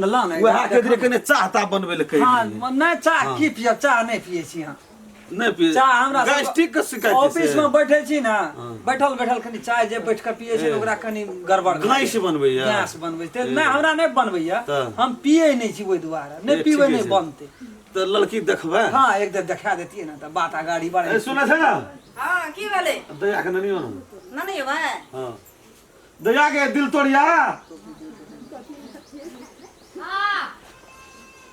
ला ने। वएह के धीरे कने चाह ताह बनबै लए कहि हाँ दियै। नहि, चाह की पियब, चाह नहि पियै छी हम। नहि पियै? चाह हमरा सब- गैस्ट्रिक के शिकायत छै ऑफिस से। में बैठे छी ना, बैठल बैठल कनि चाय जे बैठ के पियै छै ने, ओकरा कनि गड़बड़ भऽ गैस जाइ। बनबैया। गैस बनबै छै नहि, हमरा नहि बनबैया। तऽ? हम पियै नहि छी, ओहि दुआरे नहि ए, पीबै ठीके नहि छै। बनतै। तऽ लड़की देखबै? हाँ, एक बेर देखा देतियै ने तऽ बात अगाड़ी बढ़े। ए, सुनै छै ने? हाँ, की भेलै? दया के ननियो ने। ननी भाई। हाँ, दया के दिल तोड़िया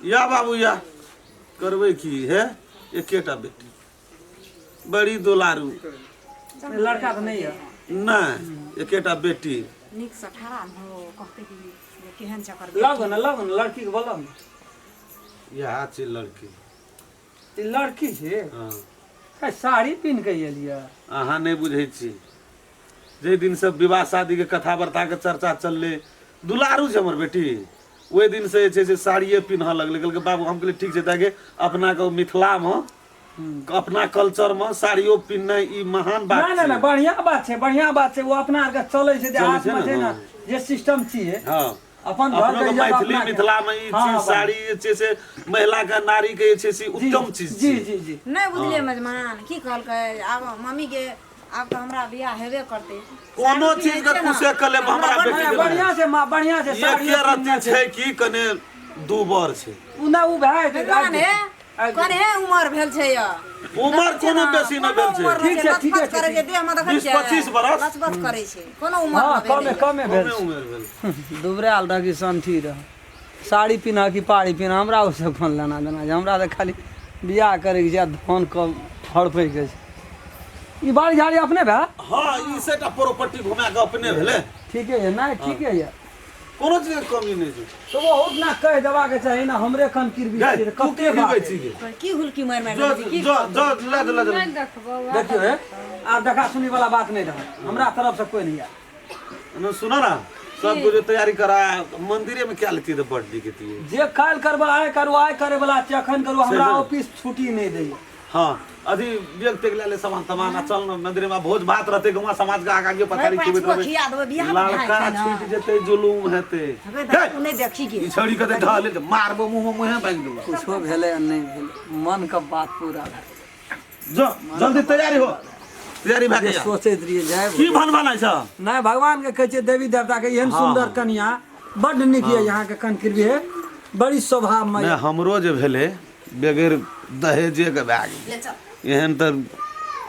या बाबू या करबै की हे, एकेटा बेटी, बड़ी दुलारू। लड़का तऽ नहि यऽ? नहि, एकेटा बेटी। नीक से ठहरा ने हो, कहते कि जे केहन चक्कर। लगो ने, लगो ने, लड़की के बोलो ने। इएह छै लड़की। ई लड़की छै? हँ। है, साड़ी पिन्ह के एलियै। अहाँ नहि बुझै छी, जाहि दिनसँ विवाह शादीके कथा वार्ताके चर्चा चललै, दुलारू छै हमर बेटी, ओहि दिनसँ जे छै से साड़िए पिन्हऽ लगलै। कहलकै बाबू, हम कहलियै ठीक छै दाइ गे, अपनाके मिथिलामे, अपना कल्चरमे साड़ियो पिन्हनाइ ई महान बात नहि नहि नहि छै। बढ़िया बात छै, बढ़िया बात छै। ओ अपना आरके चलै छै, चलै छै देहातमे ने, छै ने। हाँ। जे सिस्टम छियै अपन घर अपनो के के इज्जत मैथिली अपना के। मिथिलामे ई हाँ, चीज हाँ, साड़ी जे छै से महिलाके, नारीके जे छै से जी उत्तम चीज जी छै। जी जी। नहि बुझलियै मेजमान, की कहलकै आब मम्मी के, आब तऽ हमरा बियाह हेबे करतै। कोनो साड़ी चीज पिन्है के छियै ने, कुसे कऽ लेब, हमरा बड़ बेटी नहि, के बढ़िया छै माँ, बढ़िया छै। साड़ी एके रत्ती छै कि कने दूबर छै। उ नहि, उ भए जेतै। मेजमान हे, आबि जेतै। कने उमर भेल छै य। उमर कोनो बेसी नहि भेल छै। ठीक छै, ठीके छै, करै छै देह मे, देखै 20 छियै? 25 बरस। लचबच करै छै, कोनो उमर हँ, नहि कमे भेलैए। कमे भेल कमे छै। उमर भेल। दुबरायल रह कि संठी रह, साड़ी पिन्ह कि पाड़ी पिन्ह, हमरा ओहिसँ कोन लेना देना छै। हमरा तऽ खाली बियाह करैके छै आ धन कम हड़पैके छै। ई बाड़ी झाड़ी अपने भेल? हँ, ई सेटा प्रॉपर्टी घुमा कऽ अपने भेलै। ठीके यऽ, नहि, ठीके यऽ। कोनो चीज के कमी नहि छै। तऽ बहुत ना कहि देबाक चाही ने, हमरे कन किरबी गै, छियै तऽ तू कते की बात हिबै है। छी गे? की हुलकी मारि मारि जो के की? जो जो, ले दे, ले दे। नहि देखबौ। देखियौ हे, आब देखा सुनी वाला बात नहि रहत, हमरा तरफ से कोई नहीं आयत। न, सुनो ना, सब कुछ तैयारी करा, मंदिरे में क्या लेती तऽ बड दिखती। जे काल्हि करबै, आइ करू, आइ करे वाला छै, अखन करू, हमरा ने। ऑफिस छुट्टी नहि दैया। हाँ, अथी बेग तेग ले ले, सामान तमान, आ चल न मंदिर में, भोज भात रहते, गौवा समाज के आगा आगे पछाड़ी पाँच खिबैत गो रहबै। खिया देबै, बियाह तऽ भए लड़का जेतै ने। छूटि जेतै, जुलूम हेतै। हेबै हे, तऽ तू नहि देखी गे। ई छौड़ी कते ढहले छै, मारबो मुँह में, मुँहे भागि देबो। कुछो भेलै आ नहि भेलै, मनके बात पूरा भेल। जो जल्दी तैयारी हो, तैयारी भए जे गेल। सोचैत रहियै जाय की भन बनाइ छ? नहि, भगवान के कहै छियै, देवी देवता के, एहन सुंदर कनिया बड्ड नीक यऽ। यहाँ के कनकिरबी है, बड़ी स्वभाव में। नहि, हमरो जे भेलै बगैर दहेजे के भए गेलै। ले चल। एहन तऽ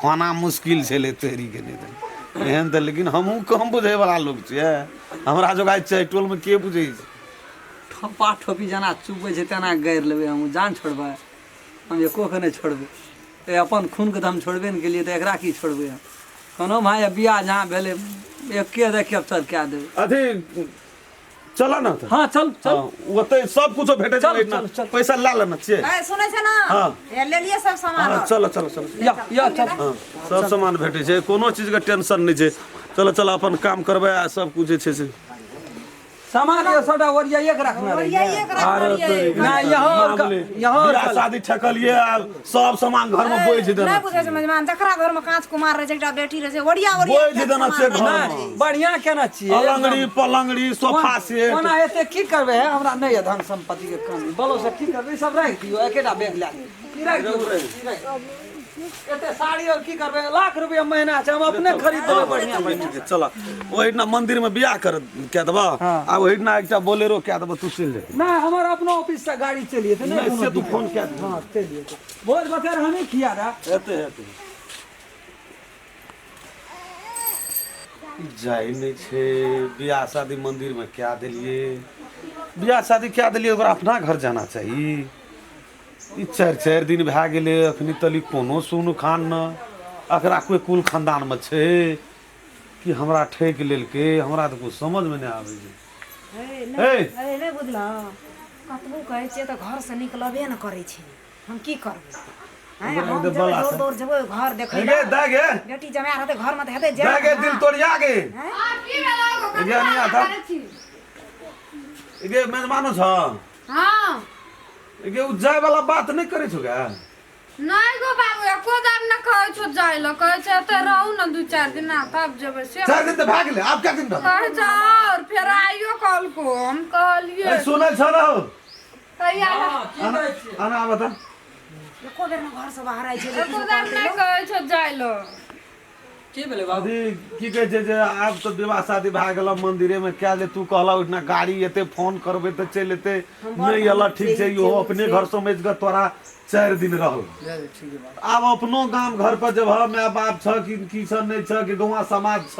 होना मुश्किल छलै तोहरी के, नहि तऽ एहन तऽ, लेकिन हमहूँ कम बुझैवला लोक छियै, हमरा जोगाइ छै टोलमे, के बुझै छै? ठोपा ठोपी जेना चुबै छै तेना गाड़ि लेबै हम। जान छोड़बै हम, एको के नहि छोड़बै। ए, अपन खूनके तऽ हम छोड़बे नहि केलियै, तऽ एकरा की छोड़बै हम? कोनो भाय, बियाह जहाँ भेलै, एके देखिए चल कए देबै। अथी चल न तऽ। हाँ, चल चल। हाँ, ओतै सब कुछो भेटै छै। चल, ओहिठिना। चल, चल। पैसा लए लेने छियै। ए, सुनै छै ने? हाँ। हे, लेलियै सब सामान? हाँ, चलो चलो चलो। या या, चल। हाँ, सब सामान भेटै छै, कोनो चीजके टेंशन नहि छै। चलो चलो, अपन काम करबै आ सब कुछ जे छै से सामान ये सबटा ओरियाइए के रखने रहियै। ओरियाइए के रखने रहियै। नहि, यहाँ और यहाँ और बियाह शादी ठकलिए आ सब सामान घर में बोझ देना। नहि बुझै छै मेजमान, जकरा घर में काँच कुमार रहै छै, एकटा बेटी रहै छै, ओरिया ओरिया बोझ देना छै घर में। नहि, बढ़िया केना छियै। अलंगड़ी पलंगड़ी सोफा सेट। ओना एते की करबै हे, हमरा नहि यऽ धन संपत्ति के कमी, बोलो से की करबै? ई सब राखि दियौ, एकेटा बैग लए लियौ। ई राखि दियौ, ई राखि दियौ। एते साड़ी और की करबै? लाख रुपया महीना छै, हम अपने खरीद देबै बढ़िया बढ़िया। ठीक छै, चल, ओहिठिना मंदिर में बियाह कर कए देबह। हाँ। आ ओहिठिना एकटा बोलेरो कए देबह, तू चलि जेतै। नहि, हमर अपनो ऑफिस से गाड़ी चलि जेतै, नहि नहि, कोनो से तू दिक्कत। फोन कए दे। हाँ, चलि जेतै, भोज बतेर हमही खिया दे। हेतै हेतै। ई जाइ नहि छै। बियाह शादी मंदिर में कए देलियै, बियाह शादी कए देलियै, ओकरा अपना घर जाना चाही। ई चारि चारि दिन भए गेलै, अखनी तली कोनो सुन खान न। एकरा कोइ कुल खानदानमे छै कि हमरा ठकि लेलकै? हमरा तऽ कुछ समझमे नहि आबै छै। हे, हे। नहि, हे, नहि बुझलहुँ, कतबो कहै छियै तऽ घरसँ निकलबे ने करै छै, हम की करबै? आँय, ओकरा हम एकदम जेबै बला दौड़ से। दौड़ जेबै घर देखै गे लए। दै गे। बेटी जमाए रहतै घरमे तऽ हेतै दै जाय। गे दिल तोड़िया गे। आब की भेलौ? गे नहीं आता। करै छी। गे मेजबानो छ? हाँ। गे, उ जाय वाला बात नहि करै छौ गे? नहि गो बाबू, एको दाम न कहै छौ जाय लए, कहै छै एतऽ रहू ने 2-4 दिना तब जेबै से। 4 दिन तऽ भए गेलै, आब कए दिन रहबै? कहै छै और फेर आइयो कहलको, हम कहलियै। ए, सुनै छौ ने हौ? कहिया? की कहै छियै? आना आबऽ तऽ। एको बेर ने घरसँ बाहर आइ छै। एको दाम नहि कहै छौ जाय लए। की भेलै बाबू? अथी की कहै छै जे आब तऽ विवाह शादी भए गेल मंदिरे मे कए जे तू कहलह ओहिठिना गाड़ी एतै, फोन करबै तऽ चलि एतै, नहि एलह ठीक छै, इहो अपने घर समझि कऽ तोरा 4 दिन रहल। ठीक है बाबू। आब अपनो गाम घर पर जब माय बाप छ कि की छ नहि छ कि गौआ समाज छ,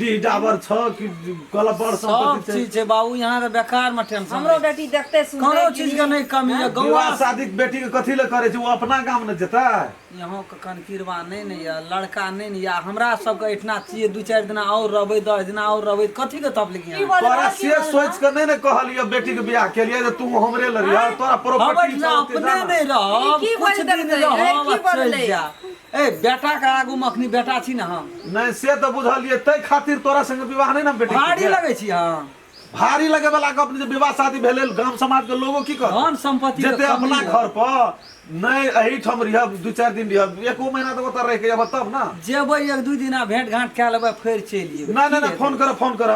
डीह डाबर छ कि कलपर सब सम्पत्ति छै। चीज छै बाबू, यहाँ तऽ बेकार में टेंशन। हमरो बेटी देखते सुनते कोनो चीज के नहि कमी है। गौआ विवाह शादी बेटी के कथी लए करै छै? ओ अपना गाम ने जेतै। यहाँ के कनकिरवा नहि ने यऽ, लड़का नहि ने यऽ, हमरा सबके एहिठिना छियै, 2-4 दिना और रहबै, 10 दिना और रहबै, कथी के तकलीफ यहाँ? तोरा से सोच के नहि ने कहलियै बेटी के बियाह के लिए जे तू हमरे लड़िया, तोरा हम प्रॉपर्टी एहिठिना अपने नहि रहब, की कुछ दिन बजलकै? रहब की आ चलि बजलै? जायब। ए बेटा के आगू मे अखनी बेटा छी ने हम। नहि से तऽ बुझलियै, ताहि खातिर तोरा संगे विवाह नहि ने बेटी के भारी केलियै। लगै छी हम। भारी लगे वाला गप नहि, विवाह शादी भेलै गाम समाज के लोगो की कहत? धन संपत्ति के जेते कमी अपना है। घर पर नहि एहिठाम रहियब, 2-4 दिन रहियब, एको महीना तक ओतऽ रहि के अयब तब ने। जेबै 1-2 दिना भेंट घाट कए लेबै फेर चलि जेबै। नहि नहि नहि, फोन कर, फोन कर,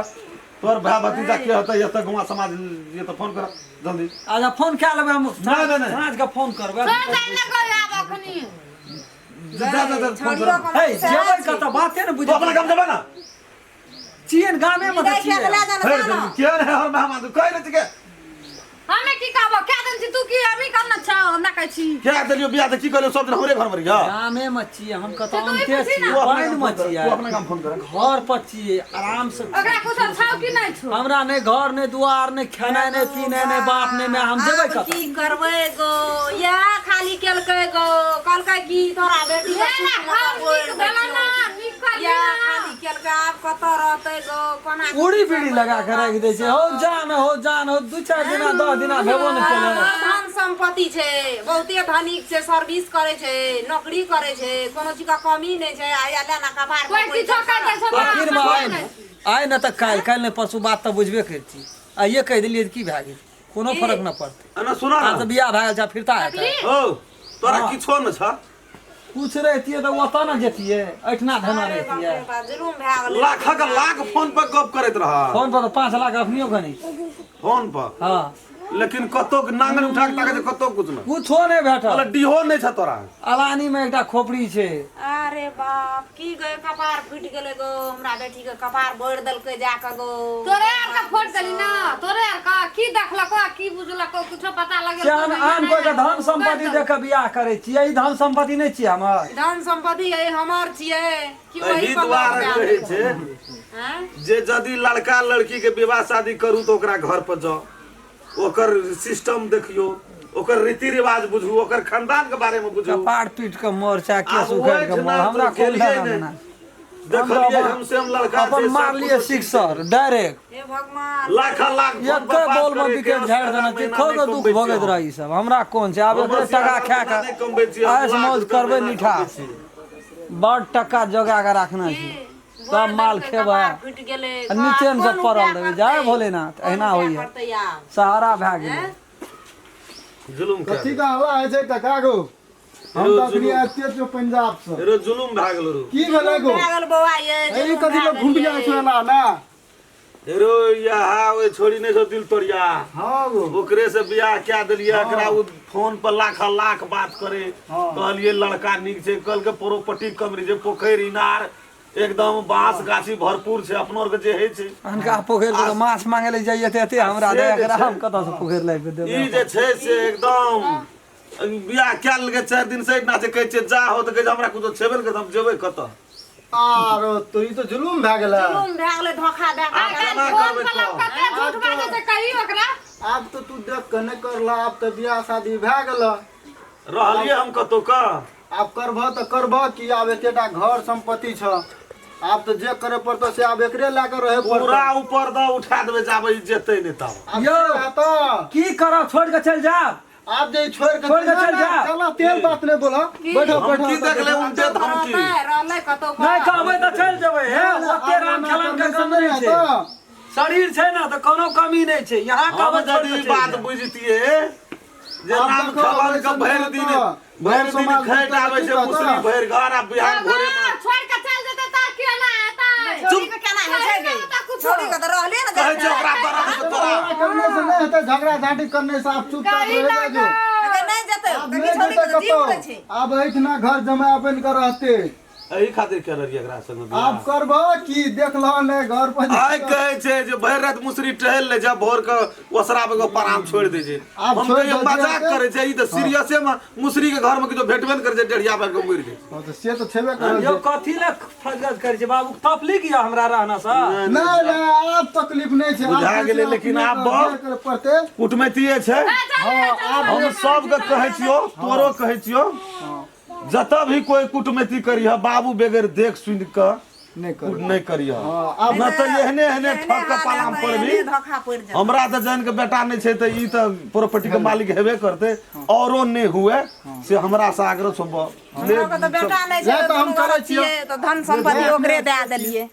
तोहर भाय भतीजा के होतै एतऽ गाँव समाज ये तऽ फोन कर जल्दी। अच्छा फोन कए लेबै हम। नहि, नहि, नहि। साँझ के फोन करबै। चल जाय ने गो आब अखनी। जा जा जा, फोन कर। हे जेबै कतऽ, बाते ने तू बुझै अपना गाम जेबै ने? छियै ने, गामे मे तऽ छियै। हे के ने हमर मेहमान तू कहै नहि छी के? हमे की कहबो, क्या दिन छी तू की हमी करना छौ, हमरा कहै छी। क्या देलियो बियाह तऽ की कहलियो सब दिन हमरे घर मे रहियो? गामे मे छियै हम, कतऽ से तू ई अन्ते पूछी छियै, ना। तू अपना पानि गाम मे फोन कर, छियै, तू अपना गाम फोन कर। घर पर छियै आराम से। ओकरा कुछो छौ कि नहि छौ? हमरा नहि घर नहि दुआर नहि खेनाइ नहि पीनाइ नहि बाप नहि माय, हम जेबै आब कतऽ? की करबै गो, इएह खाली केलकै गो, कहलकै की तोरा बेटी के हे ना, सुख हम मतलब नीक भेलै ना, नीक करली इएह ना। खाली केलकै, आब कतऽ रहतै गो, कोना उड़ी बीड़ी लगा के राखि दै छै, हौ जान हौ जान हौ, 2-4 दिना 10 दिना भेबो नहि केलै। धन संपत्ति छै, बहुते धनिक छै, सर्विस करै छै, नौकरी करै छै, कोनो चीज के कमी नहि छै। आया ले ना कपार कोइ किछो कहि दै छौ तऽ आखिर मे आइ ने आइ ने तऽ काल्हि, काल्हि नहि परसू, बात तऽ बुझबे करै छी। आइये कहि देलियै तऽ की भए गेल? कोनो फरक नहि पड़तै। एना सुना आब ने तऽ बियाह भए गेल छै, आब फिरता हेतै। हौ तोरा किछो नहि छ? कुछ रहितियै तऽ ओतऽ ने जैतियै, एहिठिना धना रहितियै। जुलुम भए गेलै। लाखक लाख फोन पर गप करैत रह। फोन पर तऽ 5 लाख अखनियो गनै छी। फोन पर? हँ। लेकिन कतौ नांगल उठा के ताकै छै, कतौ कुछ नहि। कुछो नहि भेटल। मतलब डीहो नहि छ तोरा? अलानी मे एकटा खोपड़ी छै। अरे बाप, की गए कपार फूटि गेलै गो, हमरा बेटी के कपार बोरि देलकै जाके गो। तोरे आर के फोड़ देली ना, तोरे आर के की देखलको आ की बुझलको कुछो पता लगल? से हम आन कोइ के धन संपत्ति देख के बियाह करै छियै, ई धन संपत्ति नहि छियै हमर। धन संपत्ति है हमर छियै कि एहि वही पर दुआरे लग कहै छै हैं? जे यदि लड़का लड़की के विवाह शादी करू तऽ ओकरा घर पर जाउ, ओकर सिस्टम देखियौ, ओकर रीति रिवाज बुझू, ओकर खानदान के बारे में बुझू। कपार पीट के मोर चाहे केस आब उखाड़ि के ओहिठिना मोर, हमरा तो कोन गेलियै लेना नहि। देना। देखलियै हम से हम लड़का अपन छै, मार सब लिए कुछ सिक्सर डायरेक्ट। हे भगवान, लाख लाख फोन एक पर बात बॉल में करे विकेट के झाड़ि देना महीना छै, नहि खूब दुख कमबै भोगैत छियै। रही सब, हमरा कोन छै आब हम एकरे अस्सी टका हजार खा महीना नहि के कमबै छियै, हम ऐश लाख मौज रुपया करबै महीना निठा। कमबै छियै। बड़ टका जोगा के रखने छी, सब माल बोरि देलकै, खेबै कपार फूटि गेलै। आ नीचे मे कोन से पड़ल उपाय रहबै। जय करतै? भोलेनाथ, कोन एहिना उपाय होइया। करतै आब? सहारा भए गेलै। जुलुम कए कथी का हल्ला होइ छै काका गो? हम तऽ अखनी आबिते छियौ पंजाब से। रो जुलुम भए गेलो रो। की भेलै गो? भए गेल बौआ ये, ए जुलुम कथी भए लोग घुमि गेल जाइ ये। छौ एना ने? रो यहाँ ओहि छोड़ी नहि छौ दिल तोड़िया? हँ गो। ओकरे से बियाह कए देलियै एकरा, ओ फोन पर लाख लाख बात करे। हँ। कहलियै लड़का नीक छै, कहलकै प्रॉपर्टी कम रहै छै, पोखरि इनार एकदम बांस गाछी भरपूर छै, अपनो आरके जे होइ छै। अनका पोखरि पर तऽ माछ मांगे ले जाइए तऽ एते हमरा से दे, जे एकरा छै। हम कतऽ से पोखरि लाबि कऽ देबै? ई जे छै से एकदम बियाह कए लेलकै, 4 दिन से एहिठिना छै, कहै छियै जा हो तऽ कहै छै हमरा कुछो छेबे नहि करै, हम जेबै कतऽ? आरो तो ई तऽ जुलुम भए गेलै। जुलुम भए गेलै, धोखा दए आब के। केना फोन करबै पर तऽ? कते झूठ बाजै छै, कही ओकरा। आब तऽ तू देख कऽ नहि करला, आब तऽ बियाह शादी भए गेल। रहलियै हम कतौ का? आब करबह तऽ करबह कि, आब एतेटा घर संपत्ति छ, आब तऽ जे करे पड़तौ से आब एकरे लए कऽ रहे पूरा पड़तौ। ऊपर दऽ उठा देबै जाबै ई जेतै नहि तब। आब यौ। से हेतऽ। की करब, छोड़ि कऽ चलि जायब? आब जे ई छोड़ि कऽ छोड़ि कऽ चलि जा। चल, तेल बात नहि बोलऽ, बैठो हम बैठो। की देखले उनटे धमकी। रहलै रहलै कतौ नहि कहबै तऽ चलि जेबै। हे ओते राम खेलान के गम नहि छै, शरीर छै ने तऽ कोनो कमी नहि छै। यहाँ हम कहबै छोड़ि यदि कऽ ई चलि बात जायब। बुझतियै जे आब नाम देखो, खबर के अइसन भरि नहि दिन तऽ भरि दिन समाज खैट तऽ आबै की छै कहतऽ? मुसरी भरि घर आ बिहान भोरे में छोड़ के चल जेतै तऽ केना हेतै छोरी के केना होइ छै गे? छोरी के तऽ रहले ने कहै छै ओकरा दर्द के तोरा झगड़ा करने से नहि हेतै, झगड़ा झाँटी करने से आब चुपचाप कही रहि ना जाइयो। अगर नहि जेतै आब तऽ नहि छोरी जेतै के तऽ जीव कतौ। उड़ै छै आब एहिठिना घर जमाय बनि कऽ रहतै। एहि खातिर केने रहियै एकरा संगे बियाह। आब करबह की देख लह ने घर पर आइ कहै छै जे भरि राति मुसरी टहल ले जा भोर के ओसरा पे एगो पराम छोड़ि दै छै। आब हम छोड़ि कहियो दै छै मजाक तऽ- करै छै, ई तऽ सीरियसे मे मुसरी के घर मे किछो भेटबे ने करै छै, डेढ़िया भरि के मरि जाइ छै। हँ, तऽ से तऽ छेबे करै यौ छै। कथी ले फजगज करै छै बाबू, तकलीफ यऽ हमरा रहना सर? नहि नहि, आब तकलीफ नहि छै। आब बुझा कहै गेलै, छै, लेकिन अपने आब के बहुत- जे करे पड़तै। कुटमैतिये छै। हँ, आब हम सबके कहै छियौ, तोरो कहै छियौ, जतऽ भी कोई कुटमैती करिह बाबू बगैर देख सुनि कऽ नहि करू। नहि करिह। हँ, आब न तऽ एहने एहने ठक के पालाम पड़बी। धोखा पड़ि जाए। हमरा तऽ जानि के बेटा नहि छै तऽ ई तऽ प्रॉपर्टी के मालिक हेबे करतै, औरो नहि हुए से हमरा से आग्रह छौ। हमरा के तऽ बेटा नहि छै, जा तऽ हम दुनू चलै गोरा छियौ। छियै तऽ धन सम्पत्ति ओकरे दए देलियै।